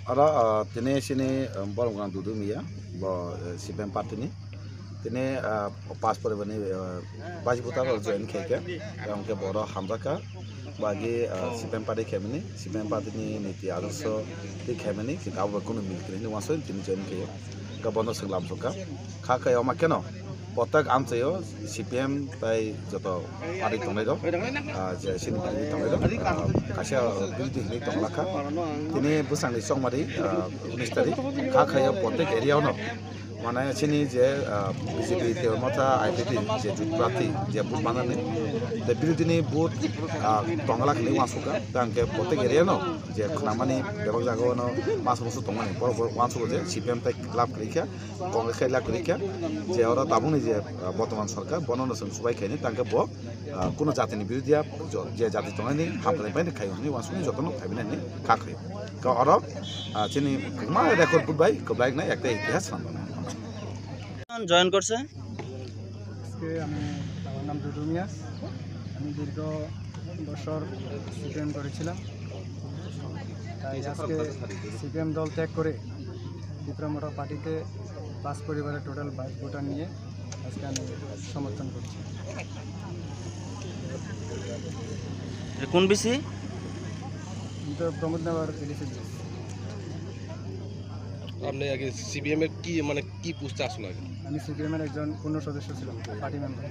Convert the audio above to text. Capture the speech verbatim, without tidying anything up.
Oro, ah, tini sini, um, borok ang dudu miya, bo, eh, C P M party ni. Tini, ah, pas pore bani, eh, bajibota rok join khai khe, yang ke boro hamjaka, bagi, ah, C P M party khaimani, C P M party ni niti adorsho ti khaimani, kintu abo kunu mil kini wansoi tini join khai. Ga bono senglam soka. Kha khai oma keno, potak amchaio C P M tai joto party tongnai rok, ah, je sini party tongnai rok, ah, kaisa birothi hinwi tongla kha. Tini bwsangni chongmari, ah, unis tarik, kha khaio potak area ono. Mane sini je, ah, B J P Tebra Motha I P P je jut prarthi je vote manani, te birothi ni vote, ah, tongla kini wansukha, tangke potak area no je khwnamani bebak jaga ono mas musu tongmani borok borok wansugo je C P M tai club kri kha. Congress khai lak rikha, je oro tabukni je, ah, bortoman sorkar, bono no chwng subai khaini, tangkhe bo, ah, kuno jatini birodhiya, jo-, je jati tongnani hamkrai bai khai hwnwi uansukni jotono khai bini kha khai. Ka oro, ah, chini kwbangma record but bai kwblaiknai ekta itihas swnamjaknai. Join korse? আজকে আমি, আমার নাম দুদু মিয়া। আমি দীর্ঘ বছর সিপিএম করেছিলাম। তাই আজকে সিপিএম দল ত্যাগ করে ত্রিপুরা মোটর পার্টিতে পাঁচ পরিবারের টোটাল বাইশ ভোটার নিয়ে আজকে আমি সমর্থন করছি। এটা কোন বিসি? আমি তো প্রমোদ নগর এডিসি। আপনি আগে সিপিএম এর কি, মানে, কি পোস্টে আসুন আগে? আমি সিপিএম এর একজন পূর্ণ সদস্য ছিলাম, পার্টি মেম্বার।